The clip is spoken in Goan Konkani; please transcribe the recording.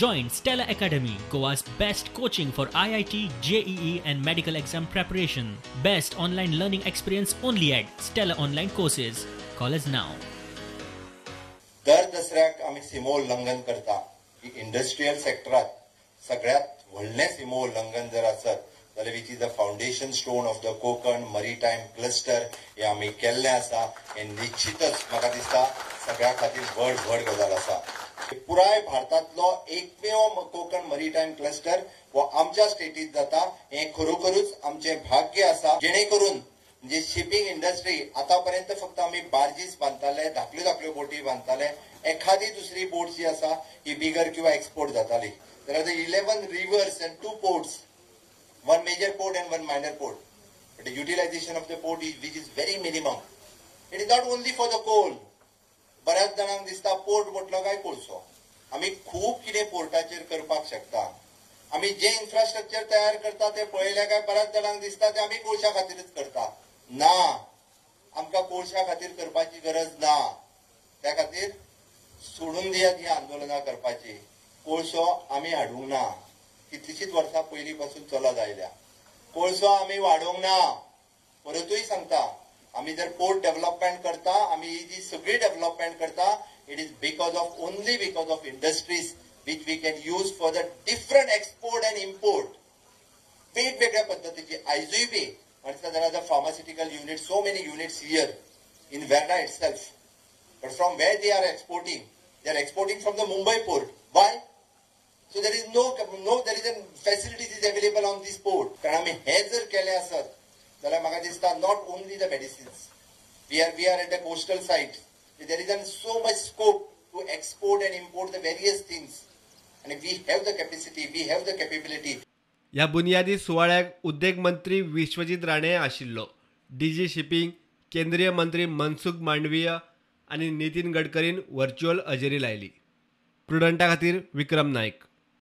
Join Stella Academy, Goa's best coaching for IIT, JEE and medical exam preparation. Best online learning experience only at Stella Online Courses. Call us now. दर दसऱ्याक आमी सीमो उल्लंघन करता की इंडस्ट्रियल सेक्टरात सगळ्यात व्हडलें सीमो उल्लंघन जर आसत जाल्यार which is the foundation stone of the Konkan maritime cluster हे आमी केल्लें आसा. हें निश्चितच म्हाका दिसता सगळ्या खातीर व्हड व्हड गजाल आसा. पुराय भारतांतलो एकमेव कोकण मरीटायम क्लस्टर हो आमच्या स्टेटीत जाता, हें खरोखरूच आमचें भाग्य आसा. जेणे करून म्हणजे शिपींग इंडस्ट्री आतापर्यंत फक्त आमी बार्जीस बांदताले, धाकल्यो धाकल्यो बोटी बांदताले, एखादी दुसरी बोट जी आसा ही बिगर किंवा एक्सपोर्ट जाताली. जाल्यार 11 rivers and 2 ports, 1 major port and 1 minor port, but the utilization of the port is which is very minimum. It is not only for the coal. बऱ्याच जाणांक दिसता पोर्ट म्हटलो काय कोळसो. आमी खूब कितें पोर्टाचेर करपाक शकता. आमी जे इन्फ्रास्ट्रक्चर तयार करता ते पळयल्या काय बऱ्याच जाणांक दिसता ते आमी कोळशा खातीरच करता. ना, आमकां कोळशा खातीर करपाची गरज ना. त्या खातीर सोडून दियात ही आंदोलनां करपाची. कोळसो आमी हाडूंक ना, कितलीशीच वर्सां पयलीं पासून चलत आयल्या. कोळसो आमी वाडोवंक ना. परतूय सांगता, आमी जर पोर्ट डेव्हलपमेंट करता, आमी ही जी सगळी डेव्हलपमेंट करता, it is because of only because of industries which we can use for the different export and import. वेगवेगळ्या पद्दतीची आयजूय बी म्हणटा जाल्यार pharmaceutical unit, so many units here in Verna itself, but from where they are exporting? They are exporting from the Mumbai port. Why? So there is no there is an facilities is available on this port. कारण आमी हें जर केलें आसत जाल्यार म्हाका दिसता not only the medicines, we are at the coastal site, there is an so much scope to export and import the various things, आनी we have the capacity, we have the capability. ह्या बुनियादी सुवाळ्याक उद्देग मंत्री विश्वजीत राणे आशिल्लो. डीजी शिपींग, केंद्रीय मंत्री मनसुख मांडवीय आनी नितीन गडकरीन व्हर्च्युअल हजेरी लायली. प्रुडंटा खातीर विक्रम नायक.